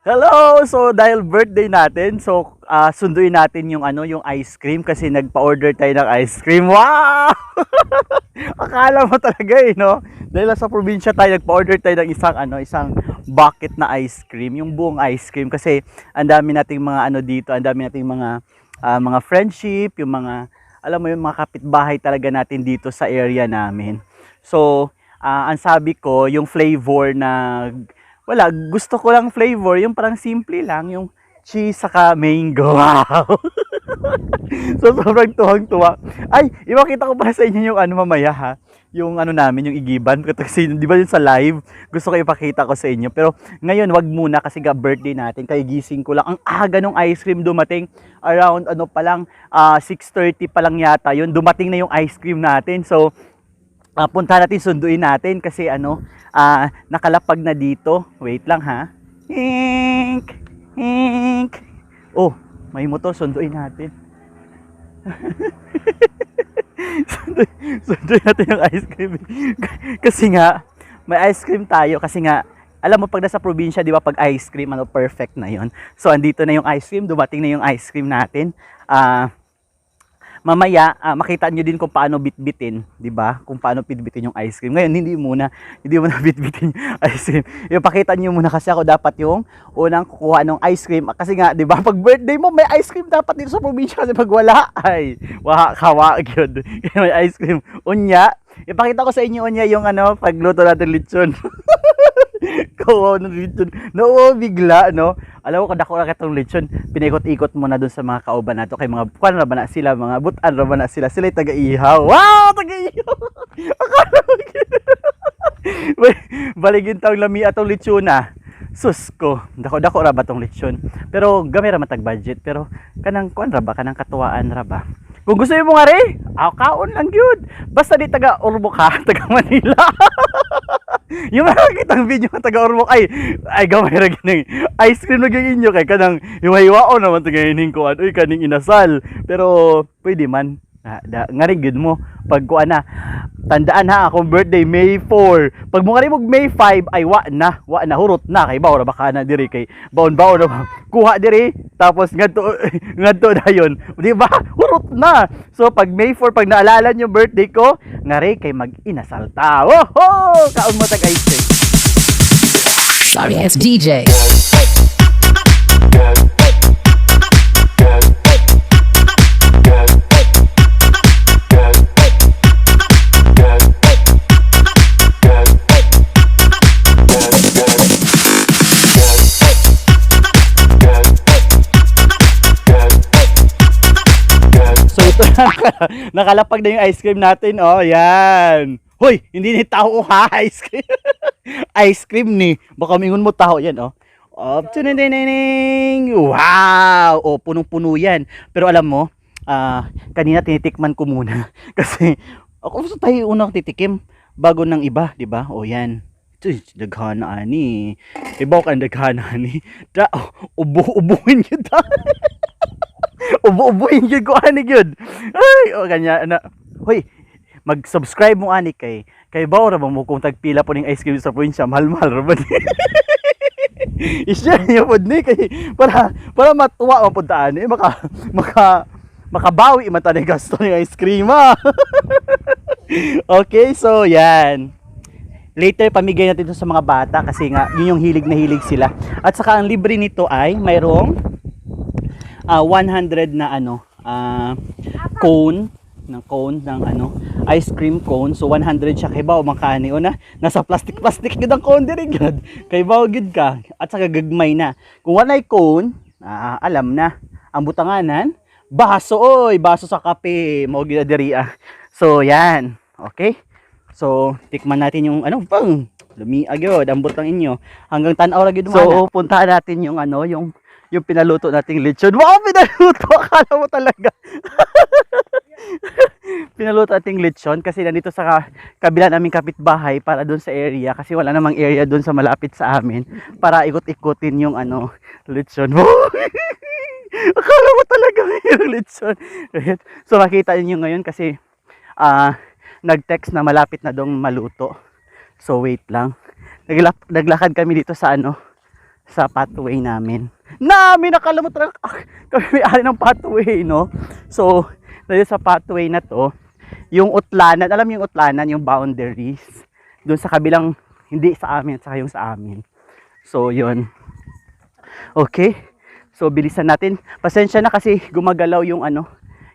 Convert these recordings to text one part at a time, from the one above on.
Hello! So dahil birthday natin, so sunduin natin yung yung ice cream kasi nagpa-order tayo ng ice cream. Wow! Akala mo talaga no? Dahil sa probinsya tayo nagpa-order tayo ng isang bucket na ice cream, yung buong ice cream kasi ang dami nating mga dito, ang dami nating mga friendship, yung mga alam mo yung mga kapitbahay talaga natin dito sa area namin. So, ang sabi ko, yung flavor na wala, gusto ko lang flavor, yung parang simple lang, yung cheese saka mango. Wow! So sobrang tuwang-tuwa. Ay, ipakita ko pala sa inyo yung mamaya ha. Yung namin, yung igiban. Kasi di ba yung sa live, gusto ko ipakita ko sa inyo. Pero ngayon, wag muna kasi birthday natin. Kaya gising ko lang. Ang aga nung ice cream dumating. Around pa lang, 6:30 pa lang yata yun. Dumating na yung ice cream natin. So, punta natin, sunduin natin kasi nakalapag na dito. Wait lang ha. Hink! Hink! Oh, may motor, sunduin natin. sunduin natin yung ice cream. Kasi nga, may ice cream tayo kasi nga, alam mo pag nasa probinsya, di ba, pag ice cream, perfect na yon. So, andito na yung ice cream, dumating na yung ice cream natin. Mamaya makita nyo din kung paano bitbitin, 'di ba? Kung paano bitbitin yung ice cream. Ngayon hindi muna bitbitin yung ice cream. Ipakita nyo muna kasi ako dapat yung unang kukuha ng ice cream kasi nga 'di ba? Pag birthday mo may ice cream dapat dito sa probinsya kasi pag wala ay kawa gyud. Kaya may ice cream. Unya, ipakita ko sa inyo unya yung pagluto natin lechon. Kawaw ng lechon. No, bigla, no? Alam mo, kung dako na kitong lechon, pinaikot-ikot mo na dun sa mga kauban nato kay mga kuan ra ba na sila, mga butan ra ba na sila. Sila taga-ihaw. Wow, taga-ihaw. Akala mo baligin taong lami atong lechon na. Sus ko, dako-dako ra ba tong lechon? Pero gamay ra matag budget, pero kanang kuan ra ba, kanang katuwaan ra ba? Kung gusto mo nga rin, kaon lang yun. Basta di taga Ormoc ha, taga Manila. Yung nakakita ang video ng taga Ormoc ay gamay ra gining ice cream na inyo kay kanang hiwa-hiwao naman taga hining kuan uy kaning inasal, pero pwede man nga rin good mo pag kuan na. Tandaan ha, akong birthday May 4. Pag mo nga rin May 5 ay wa na hurot na kay bawo ra baka na diri kay baon-baon na kuha diri tapos ngadto dayon, di ba? Hurot na. So pag May 4 pag naalala niyo birthday ko, nga rin kay mag-inasal ta. Woho! Kaon mo tag ice cream. Sorry, it's DJ. So ito nakalapag na yung ice cream natin, oh, yan. Hoy, hindi ni tao ha, ice cream. Ice cream ni. Baka mingon mo tao yan, oh. Oh, tsunininining. Wow! Oh, punong-puno yan. Pero alam mo, kanina tinitikman ko muna. Kasi, ako gusto tayo unang titikim bago ng iba, di ba? Oh, yan. Daghana ani. Ibaw ka daghana ani. Ubuhin yun ta. Ubuhin yun ko ani yun. Ay, o kanya na. Hoy, mag-subscribe mo ani kay bawo ra mo kung tagpila po ning ice cream sa probinsya, mahal-mahal ra ba? I-share niyo pod ni kay para matuwa man pud ta ani makabawi man ta ni gasto ng ice cream ha. Okay, so yan. Later pamigay natin ito sa mga bata kasi nga yun yung hilig na hilig sila. At saka ang libre nito ay mayroong 100 na cone ng ice cream cone. So 100 siya kay bawo makani o na nasa plastic gud ang cone diri gud kay bawo gud ka at saka gagmay na. Kung walay cone, alam na ang butanganan baso, baso sa kape mao gid diri So yan, okay, so tikman natin yung pang lumi agyod ang butang inyo hanggang tan-aw ra gid mo. So puntahan natin yung yung pinaluto nating lechon. Wow, pinaluto! Akala mo talaga. Pinaluto nating lechon kasi nandito sa kabila naming kapitbahay para doon sa area kasi wala namang area doon sa malapit sa amin para ikot-ikotin yung lechon. Akala mo talaga yung lechon. So makita niyo ngayon kasi nag-text na malapit na dong maluto. So wait lang. Naglakad kami dito sa sa pathway namin. Nakala mo talaga, kami may-ari ng pathway, no? So, dahil sa pathway na to, yung utlanan, alam mo yung utlanan, yung boundaries, doon sa kabilang, hindi sa amin, at saka yung sa amin. So, yun. Okay. So, bilisan natin. Pasensya na kasi gumagalaw yung ano,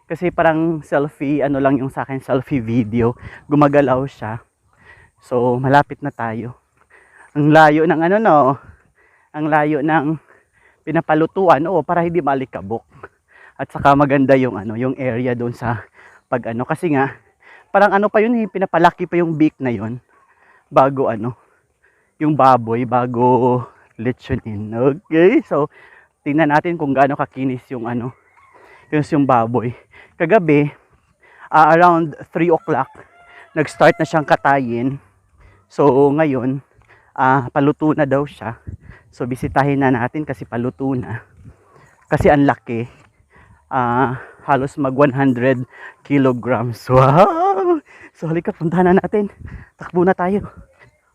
kasi parang selfie, ano lang yung sa akin, selfie video. Gumagalaw siya. So, malapit na tayo. Ang layo ng ano, no? Ang layo ng pinapalutuan, para hindi malikabok. At saka maganda yung ano, yung area doon sa pag ano, kasi nga parang ano pa yun, pinapalaki pa yung beak na yun bago ano, yung baboy bago lechonin. Okay? So, tingnan natin kung gaano kakinis yung ano, yung baboy. Kagabi, around 3 o'clock, nag-start na siyang katayin. So, ngayon, paluto na daw siya. So, bisitahin na natin kasi paluto na. Kasi ang laki. Halos mag 100 kilograms. Wow! So, halika, puntahan na natin. Takbo na tayo.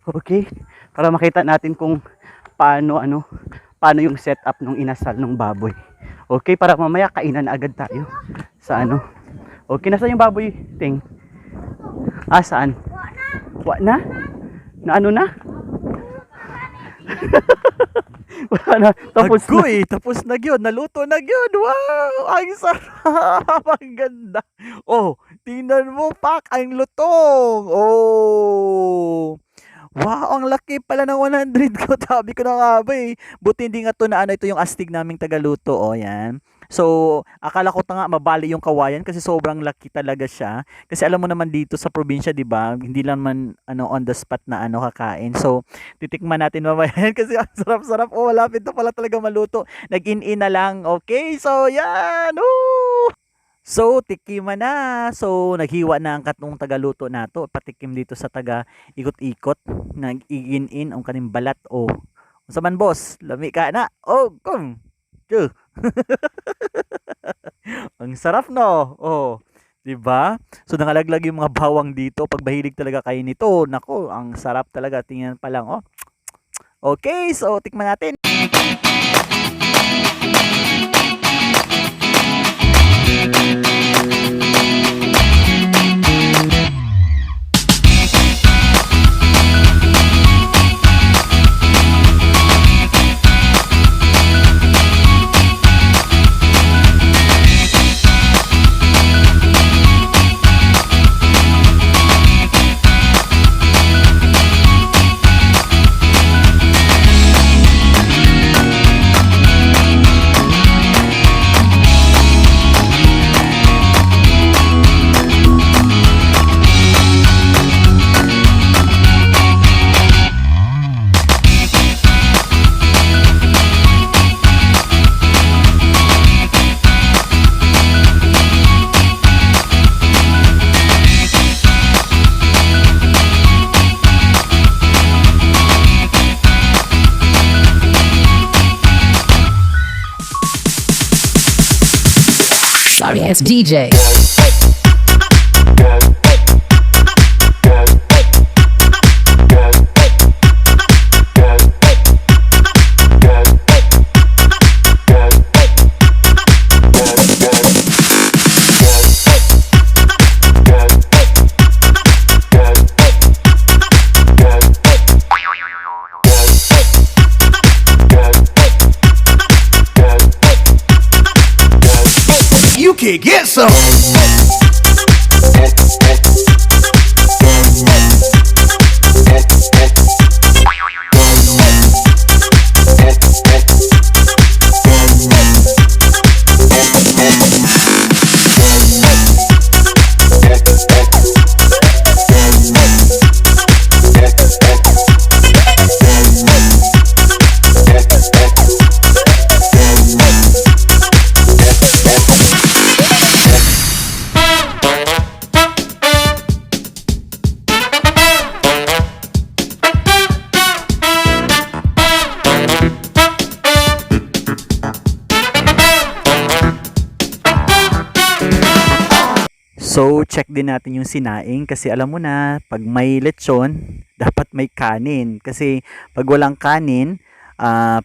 Okay? Para makita natin kung paano yung setup ng inasal ng baboy. Okay? Para mamaya kainan na agad tayo. Sa ano? Okay, nasaan yung baboy, Ting? Saan? Wa na? Na ano na? Wala na. Tapos na. Tapos na yun. Naluto na yun. Wow! Ang sarap. Ang ganda. Oh, tingnan mo, Pak. Ang lutong. Oh. Wow, ang laki pala ng 100 ko. Sabi ko na nga ba eh. Buti hindi nga to na ano, ito yung astig naming tagaluto. Oh, yan. So, akala ko nga mabali yung kawayan kasi sobrang laki talaga siya. Kasi alam mo naman dito sa probinsya, 'di ba? Hindi lang man ano on the spot na ano kakain. So, titikman natin mamaya kasi ang sarap-sarap. Oh, malapit na pala talaga maluto. Nag-in-in na lang. Okay, so yan. Woo! So, tikiman na. So, naghiwa na ang katong tagaluto nato. Patikim dito sa taga ikot-ikot. Nag-in-in ang kaning balat. Oh, unsa man boss? Lami ka na. Oh, kom. Ang sarap, no? Oh, 'di ba? So nangalaglag yung mga bawang dito. Pag mahilig talaga kayo nito, nako, ang sarap talaga. Tingnan pa lang, oh. Okay, so tikman natin. Sorry, it's DJ. You can get some. So, check din natin yung sinaing kasi alam mo na, pag may lechon, dapat may kanin. Kasi pag walang kanin,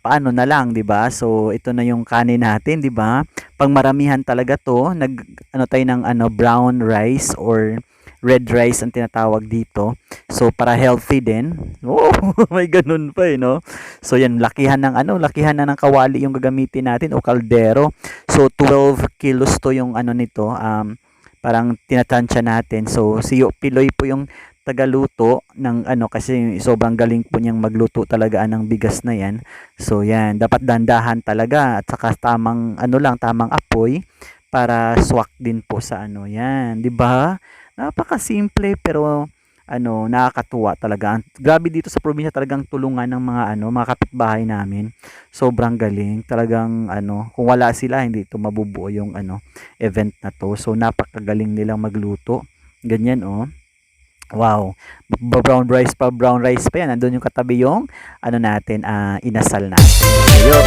paano na lang, 'di ba? So ito na yung kanin natin, 'di ba? Pang maramihan talaga 'to, ano tayo ng brown rice or red rice ang tinatawag dito. So para healthy din. Oh, may ganun pa no. So yan, lakihan ng lakihan na ng kawali yung gagamitin natin o kaldero. So 12 kilos to yung nito, parang tinatansya natin. So si Piloy po yung tagaluto ng kasi sobrang galing po niyang magluto talaga ng bigas na yan. So yan, dapat dandahan talaga at saka tamang tamang apoy para swak din po sa yan, 'di ba? Napakasimple pero nakakatuwa talaga. Grabe dito sa probinsya, talagang tulungan ng mga kapitbahay namin. Sobrang galing. Talagang kung wala sila hindi ito mabubuo yung event na to. So napakagaling nilang magluto. Ganyan oh. Wow. Brown rice pa yan. Nandun yung katabi yung natin, inasal natin. Ayun.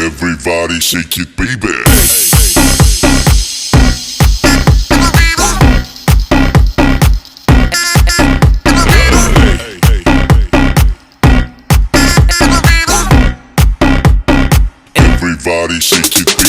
Everybody shake it, baby. Everybody shake it, baby.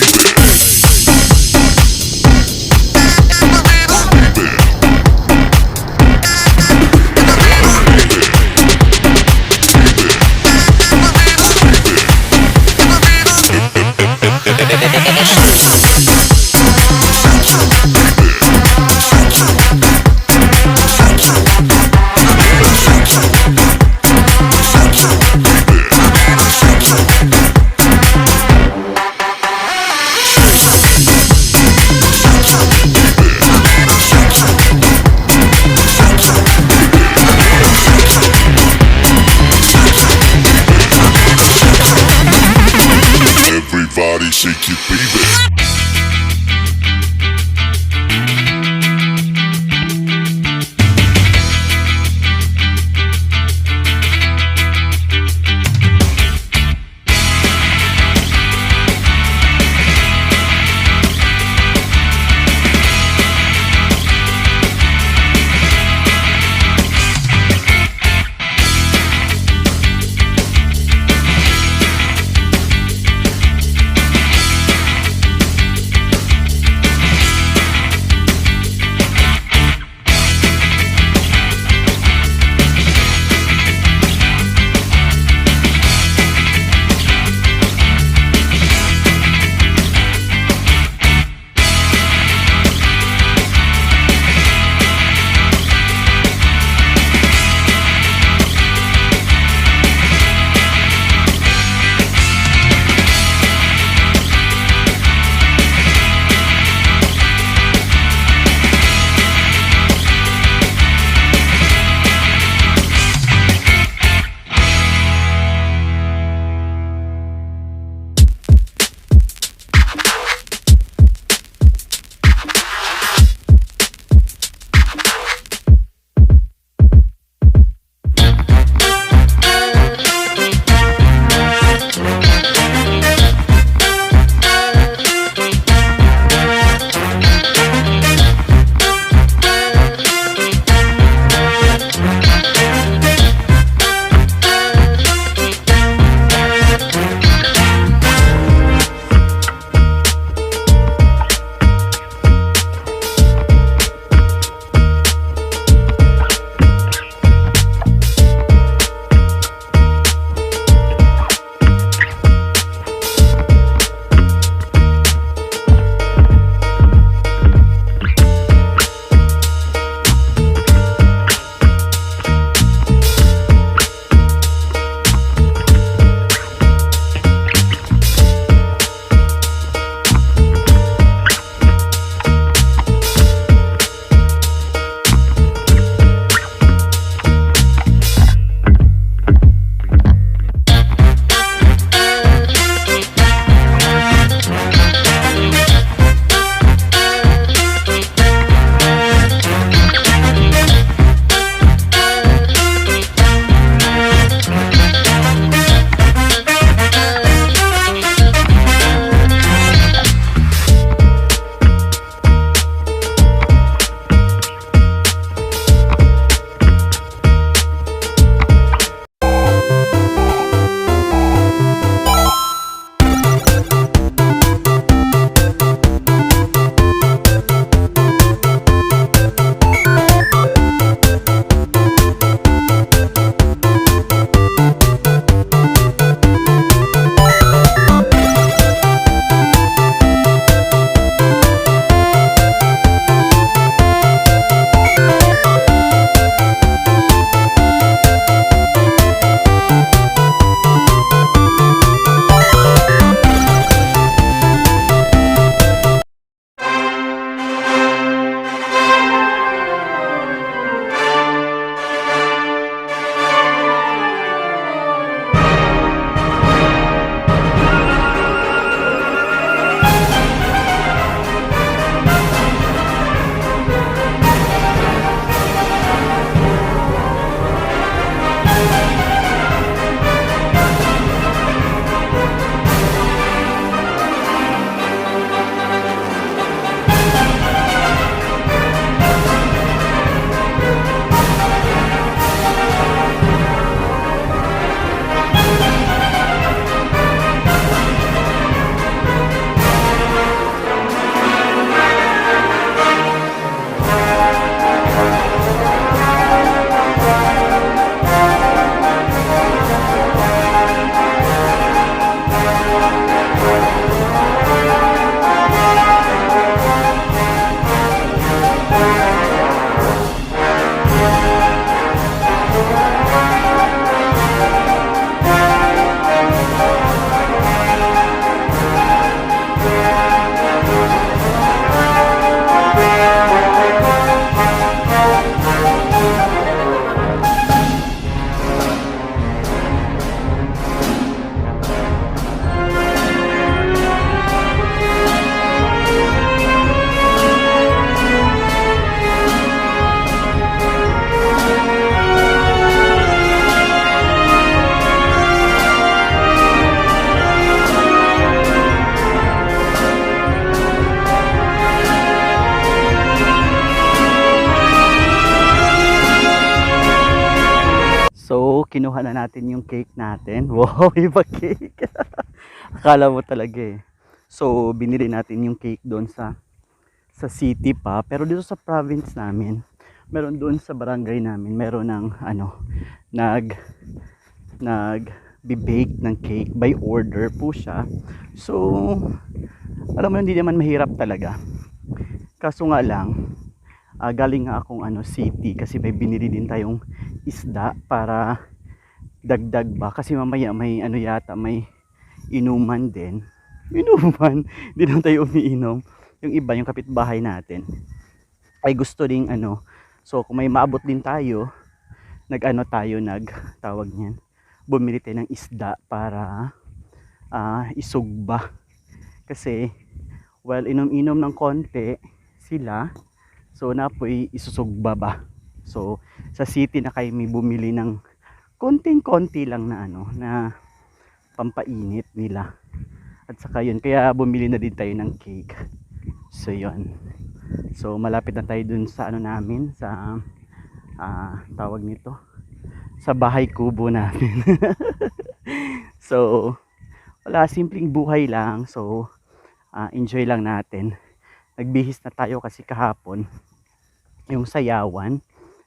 kinuha na natin yung cake natin. Wow, iba cake. Akala mo talaga eh. So, binili natin yung cake doon sa city pa. Pero dito sa province namin, meron doon sa barangay namin, meron ng nag-bake ng cake by order po siya. So, alam mo, hindi naman mahirap talaga. Kaso nga lang, galing nga akong city kasi may binili din tayong isda para dagdag ba. Kasi mamaya may yata, may inuman din. Inuman? Hindi naman tayo umiinom. Yung iba, yung kapitbahay natin, ay gusto ding so kung may maabot din tayo, tawag niyan, bumili tayo ng isda para isugba. Kasi well, inom-inom ng konti sila, so napoy isusugba ba. So sa city na kayo may bumili ng konting-konti lang na na pampainit nila. At saka yun, kaya bumili na din tayo ng cake. So yun. So malapit na tayo dun sa namin, sa tawag nito, sa bahay kubo namin. So wala, simpleng buhay lang. So enjoy lang natin. Nagbihis na tayo kasi kahapon yung sayawan,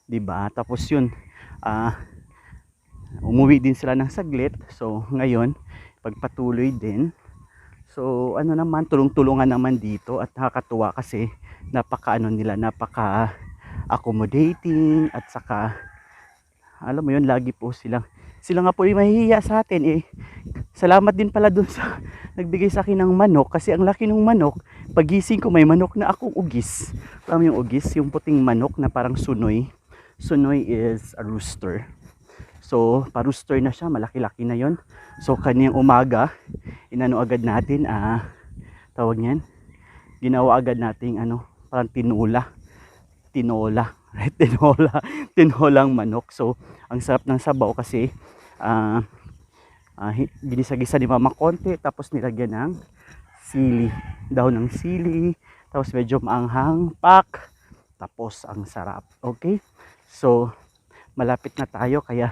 'di ba? Tapos yun, umuwi din sila ng saglit. So ngayon pagpatuloy din. So naman, tulong-tulungan naman dito at nakakatuwa kasi napaka accommodating, at saka alam mo yun, lagi po sila nga po yung mahihiya sa atin eh. Salamat din pala dun sa nagbigay sa akin ng manok, kasi ang laki ng manok. Pagising ko may manok na akong ugis. Alam mo yung ugis, yung puting manok na parang sunoy. Sunoy is a rooster. So pa-rooster na siya, malaki-laki na yon. So kaniyang umaga, agad natin, tawag niyan, ginawa agad nating parang tinola, right? Tinolang manok. So ang sarap ng sabaw kasi ginisa-gisa ni mama konti, tapos nilagyan ng sili, daw ng sili, tapos medyo maanghang pak, tapos ang sarap. Okay, so malapit na tayo, kaya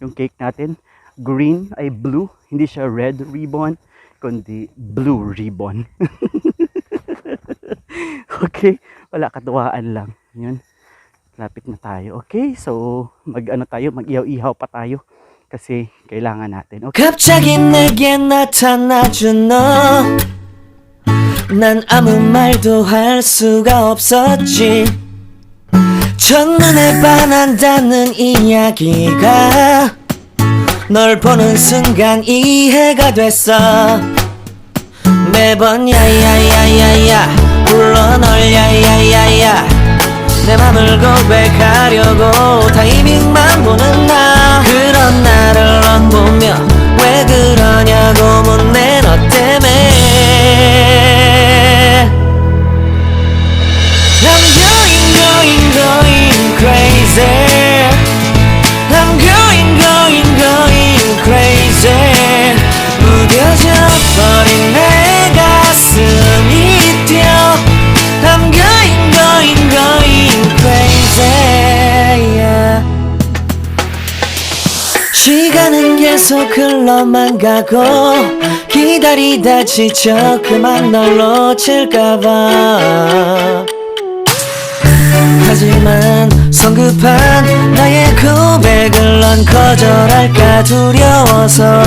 yung cake natin blue, hindi siya red ribbon kundi blue ribbon. Okay, wala, katuwaan lang yun. Lapit na tayo. Okay, so mag-ihaw-ihaw pa tayo kasi kailangan natin. Okay. 갑자기 내게 나타나준 너, 난 아무 말도 할 수가 없었지. 첫눈에 반한다는 이야기가 널 보는 순간 이해가 됐어. 매번 야야야야야 불러 널 야야야야, 내 맘을 고백하려고 타이밍만 보는 나. 그런 나를 넌 보며 왜 그러냐고 묻네, 너 때문에. I'm going crazy. I'm going crazy. 무뎌져 버린 내 가슴이 뛰어. I'm going crazy, yeah. 시간은 계속 흘러만 가고 기다리다 지쳐 그만 널 놓칠까봐. 하지만 성급한 나의 고백을 넌 거절할까 두려워서